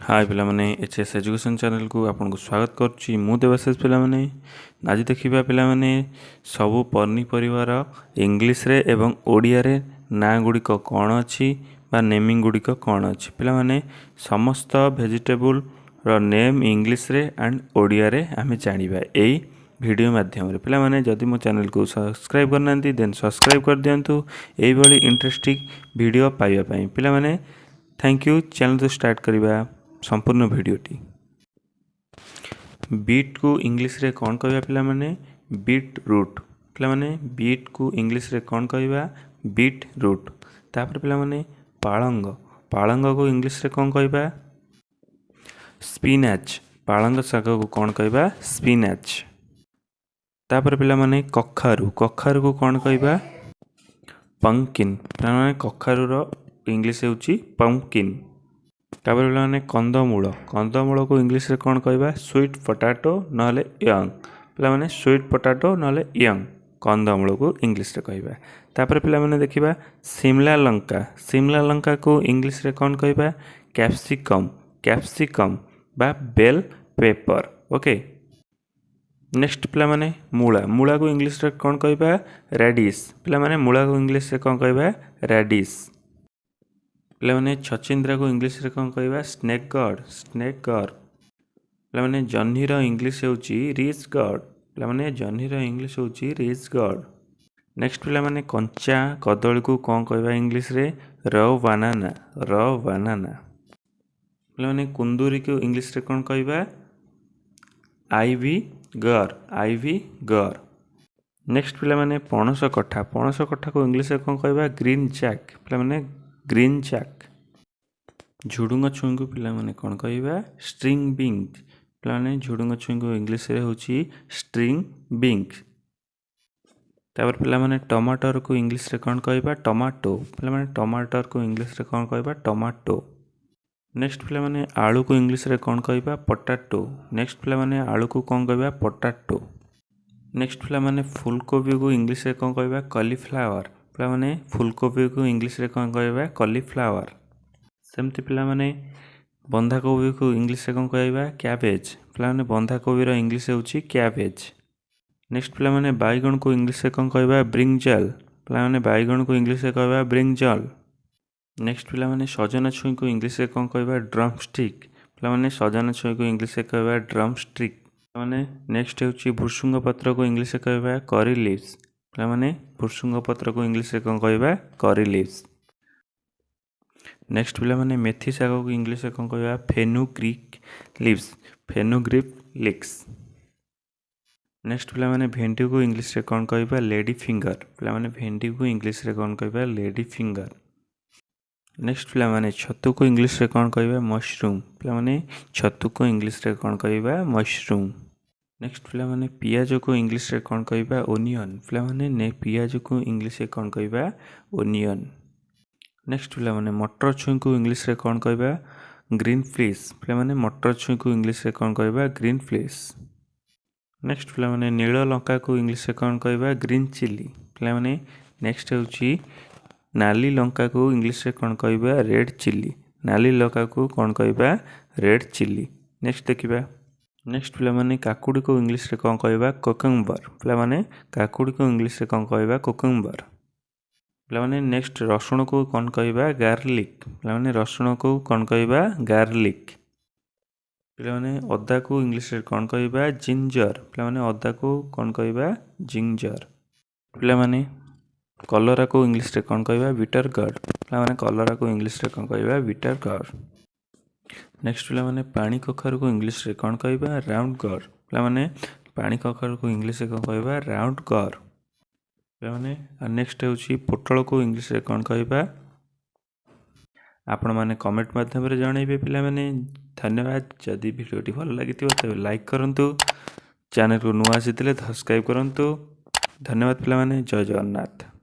ହାଏ ପିଲାମାନେ, H S education ଚ୍ୟାନେଲକୁ ଆପଣଙ୍କୁ ସ୍ୱାଗତ କରୁଛି। ମୁଁ ଦେବାଶିଷ। ପିଲାମାନେ, ଆଜି ଦେଖିବା ପିଲାମାନେ, ସବୁ ପନିପରିବାର ଇଂଲିଶରେ ଏବଂ ଓଡ଼ିଆରେ ନାଁ ଗୁଡ଼ିକ କ'ଣ ଅଛି ବା ନେମିଂ ଗୁଡ଼ିକ କ'ଣ ଅଛି। ପିଲାମାନେ, ସମସ୍ତ ଭେଜିଟେବୁଲର ନେମ୍ ଇଂଲିଶରେ ଆଣ୍ଡ ଓଡ଼ିଆରେ ଆମେ ଜାଣିବା ଏଇ ଭିଡ଼ିଓ ମାଧ୍ୟମରେ। ପିଲାମାନେ, ଯଦି ମୋ ଚ୍ୟାନେଲକୁ ସବସ୍କ୍ରାଇବ୍ କରିନାହାନ୍ତି, ଦେନ୍ ସବସ୍କ୍ରାଇବ୍ କରିଦିଅନ୍ତୁ ଏଇଭଳି ଇଣ୍ଟରେଷ୍ଟିଂ ଭିଡ଼ିଓ ପାଇବା ପାଇଁ। ପିଲାମାନେ, thank you. ଚ୍ୟାନେଲକୁ ଷ୍ଟାର୍ଟ କରିବା ସମ୍ପୂର୍ଣ୍ଣ ଭିଡ଼ିଓଟି। ବିଟ୍କୁ ଇଂଲିଶରେ କ'ଣ କହିବା ପିଲାମାନେ? Beet root. ପିଲାମାନେ, ବିଟ୍କୁ ଇଂଲିଶରେ କ'ଣ କହିବା? Beet root. ତାପରେ ପିଲାମାନେ, ପାଳଙ୍ଗ। ପାଳଙ୍ଗକୁ ଇଂଲିଶରେ କ'ଣ କହିବା? ସ୍ପିନାଚ୍। ପାଳଙ୍ଗ ଶାଗକୁ କ'ଣ କହିବା? ସ୍ପିନାଚ୍। ତାପରେ ପିଲାମାନେ, କଖାରୁ। କଖାରୁକୁ କ'ଣ କହିବା? ପମ୍ପକିନ୍। ପିଲାମାନେ, କଖାରୁର ଇଂଲିଶ ହେଉଛି ପମ୍ପକିନ୍। ତାପରେ ପିଲାମାନେ, କନ୍ଦମୂଳ। କନ୍ଦମୂଳକୁ ଇଂଲିଶରେ କ'ଣ କହିବା? ସୁଇଟ୍ ପଟାଟୋ ନହେଲେ ୟଙ୍ଗ। ପିଲାମାନେ, ସୁଇଟ୍ ପଟାଟୋ ନହେଲେ ୟଙ୍ଗ କନ୍ଦମୂଳକୁ ଇଂଲିଶରେ କହିବା। ତାପରେ ପିଲାମାନେ, ଦେଖିବା ସିମଲା ଲଙ୍କା। ସିମଲା ଲଙ୍କାକୁ ଇଂଲିଶରେ କ'ଣ କହିବା? କ୍ୟାପ୍ସିକମ୍। କ୍ୟାପ୍ସିକମ୍ ବା ବେଲ୍ ପେପର। ଓକେ, ନେକ୍ସଟ ପିଲାମାନେ, ମୂଳା। ମୂଳାକୁ ଇଂଲିଶରେ କ'ଣ କହିବା? ରାଡ଼ିସ୍। ପିଲାମାନେ, ମୂଳାକୁ ଇଂଲିଶରେ କ'ଣ କହିବା? ରାଡ଼ିସ୍। ପିଲାମାନେ, ଛଚିନ୍ଦ୍ରାକୁ ଇଂଲିଶରେ କ'ଣ କହିବା? Snake guard. Snake guard. ପିଲାମାନେ, ଜହ୍ନିର ଇଂଲିଶ ହେଉଛି ରିଚ୍ ଗର୍ଡ। ପିଲାମାନେ, ଜହ୍ନିର ଇଂଲିଶ ହେଉଛି ରିଚ୍ ଗର୍ଡ। ନେକ୍ସଟ ପିଲାମାନେ, କଞ୍ଚା କଦଳୀକୁ କ'ଣ କହିବା ଇଂଲିଶରେ? ର ବାନାନା। ର ବାନାନା। ପିଲାମାନେ, କୁନ୍ଦୁରିକୁ ଇଂଲିଶରେ କ'ଣ କହିବା? Ivy gourd. Ivy gourd. Next ପିଲାମାନେ, ପଣସ କଠା। ପଣସ କଠାକୁ ଇଂଲିଶରେ କ'ଣ କହିବା? Green Jack. ପିଲାମାନେ, ଗ୍ରୀନ୍ ଜ୍ୟାକ୍। ଝୁଡ଼ୁଙ୍ଗ ଛୁଇଁକୁ ପିଲାମାନେ କ'ଣ କହିବା? String beans. ପିଲାମାନେ, ଝୁଡ଼ୁଙ୍ଗ ଛୁଇଁକୁ ଇଂଲିଶରେ ହେଉଛି ଷ୍ଟ୍ରିଙ୍ଗ ବିନ୍ସ। ତାପରେ ପିଲାମାନେ, ଟମାଟରକୁ ଇଂଲିଶରେ କ'ଣ କହିବା? ଟମାଟୋ। ପିଲାମାନେ, ଟମାଟରକୁ ଇଂଲିଶରେ କ'ଣ କହିବା? ଟମାଟୋ। ନେକ୍ସଟ ପିଲାମାନେ, ଆଳୁକୁ ଇଂଲିଶରେ କ'ଣ କହିବା? ପଟାଟୋ। ନେକ୍ସଟ ପିଲାମାନେ, ଆଳୁକୁ କ'ଣ କହିବା? ପଟାଟୋ। ନେକ୍ସଟ ପିଲାମାନେ, ଫୁଲକୋବିକୁ ଇଂଲିଶରେ କ'ଣ କହିବା? କଲିଫ୍ଲାୱାର। ପିଲାମାନେ, ଫୁଲକୋବିକୁ ଇଂଲିଶରେ କ'ଣ କହିବା? କଲିଫ୍ଲାୱାର। ସେମିତି ପିଲାମାନେ, ବନ୍ଧାକୋବିକୁ ଇଂଲିଶରେ କ'ଣ କହିବା? କ୍ୟାବେଜ୍। ପିଲାମାନେ, ବନ୍ଧାକୋବିର ଇଂଲିଶ ହେଉଛି କ୍ୟାବେଜ୍। ନେକ୍ସଟ ପିଲାମାନେ, ବାଇଗଣକୁ ଇଂଲିଶରେ କ'ଣ କହିବା? ବ୍ରିଙ୍ଗଜାଲ। ପିଲାମାନେ, ବାଇଗଣକୁ ଇଂଲିଶରେ କହିବା ବ୍ରିଙ୍ଗଜାଲ। ନେକ୍ସଟ ପିଲାମାନେ, ସଜନା ଛୁଇଁକୁ ଇଂଲିଶରେ କ'ଣ କହିବା? Drum stick. ପିଲାମାନେ, ସଜନା ଛୁଇଁକୁ ଇଂଲିଶରେ କହିବା ଡ୍ରମ୍ ଷ୍ଟିକ୍। ପିଲାମାନେ, ନେକ୍ସଟ ହେଉଛି ଭୃସୁଙ୍ଗ ପତ୍ରକୁ ଇଂଲିଶରେ କହିବା କରି ଲିଭ୍ସ। ପିଲାମାନେ, ଭୃସୁଙ୍ଗ ପତ୍ରକୁ ଇଂଲିଶରେ କ'ଣ କହିବା? କରି ଲିଭ୍ସ। ନେକ୍ସଟ ପିଲାମାନେ, ମେଥି ଶାଗକୁ ଇଂଲିଶରେ କ'ଣ କହିବା? ଫେନୁଗ୍ରିକ୍ ଲିଭ୍ସ। ଫେନୁଗ୍ରିକ୍ ଲିଭ୍ସ। ନେକ୍ସଟ ପିଲାମାନେ, ଭେଣ୍ଡିକୁ ଇଂଲିଶରେ କ'ଣ କହିବା? Lady finger. ପିଲାମାନେ, ଭେଣ୍ଡିକୁ ଇଂଲିଶରେ କ'ଣ କହିବା? Lady finger. Next ପିଲାମାନେ, ଛତୁକୁ ଇଂଲିଶରେ କ'ଣ କହିବା? ମସରୁମ୍। ପିଲାମାନେ, ଛତୁକୁ ଇଂଲିଶରେ କ'ଣ କହିବା? ମସରୁମ୍। ନେକ୍ସଟ ପିଲାମାନେ, ପିଆଜକୁ ଇଂଲିଶରେ କ'ଣ କହିବା? ଓନିଅନ୍। ପିଲାମାନେ, ପିଆଜକୁ ଇଂଲିଶରେ କ'ଣ କହିବା? ଓନିଅନ୍। ନେକ୍ସଟ ପିଲାମାନେ, ମଟର ଛୁଇଁକୁ ଇଂଲିଶରେ କ'ଣ କହିବା? Green piece. ପିଲାମାନେ, ମଟର ଛୁଇଁକୁ ଇଂଲିଶରେ କ'ଣ କହିବା? Green piece. Next ପିଲାମାନେ, ନୀଳ ଲଙ୍କାକୁ ଇଂଲିଶରେ କ'ଣ କହିବା? Green chilli. ପିଲାମାନେ, ନେକ୍ସଟ ହେଉଛି ନାଲି ଲଙ୍କାକୁ ଇଂଲିଶରେ କ'ଣ କହିବା? Red chilli. ନାଲି ଲଙ୍କାକୁ କ'ଣ କହିବା? Red chilli. Next ଦେଖିବା। ନେକ୍ସଟ ପିଲାମାନେ, କାକୁଡ଼ିକୁ ଇଂଲିଶରେ କ'ଣ କହିବା? କୁକୁମ୍ବର। ପିଲାମାନେ, କାକୁଡ଼ିକୁ ଇଂଲିଶରେ କ'ଣ କହିବା? କୁକୁମ୍ବର। ପିଲାମାନେ, ନେକ୍ସଟ ରସୁଣକୁ କ'ଣ କହିବା? ଗାର୍ଲିକ୍। ପିଲାମାନେ, ରସୁଣକୁ କ'ଣ କହିବା? ଗାର୍ଲିକ୍। ପିଲାମାନେ, ଅଦାକୁ ଇଂଲିଶରେ କ'ଣ କହିବା? ଜିଞ୍ଜର। ପିଲାମାନେ, ଅଦାକୁ କ'ଣ କହିବା? ଜିଞ୍ଜର। ପିଲାମାନେ, କଲରାକୁ ଇଂଲିଶରେ କ'ଣ କହିବା? ବିଟର ଗର୍ଡ। ପିଲାମାନେ, କଲରାକୁ ଇଂଲିଶରେ କ'ଣ କହିବା? Bitter gourd. Next ପିଲାମାନେ, ପାଣି କଖାରୁକୁ ଇଂଲିଶରେ କ'ଣ କହିବା? Round guard. ପିଲାମାନେ, ପାଣି କଖାରୁକୁ ଇଂଲିଶରେ କ'ଣ କହିବା? Round guard. ପିଲାମାନେ, ନେକ୍ସଟ ହେଉଛି ପୋଟଳକୁ ଇଂଲିଶରେ କ'ଣ କହିବା? ଆପଣମାନେ କମେଣ୍ଟ ମାଧ୍ୟମରେ ଜଣାଇବେ। ପିଲାମାନେ, ଧନ୍ୟବାଦ। ଯଦି ଭିଡ଼ିଓଟି ଭଲ ଲାଗିଥିବ, ତେବେ ଲାଇକ୍ କରନ୍ତୁ। ଚ୍ୟାନେଲକୁ ନୂଆ ଆସିଥିଲେ ସବସ୍କ୍ରାଇବ୍ କରନ୍ତୁ। ଧନ୍ୟବାଦ ପିଲାମାନେ। ଜୟ ଜଗନ୍ନାଥ।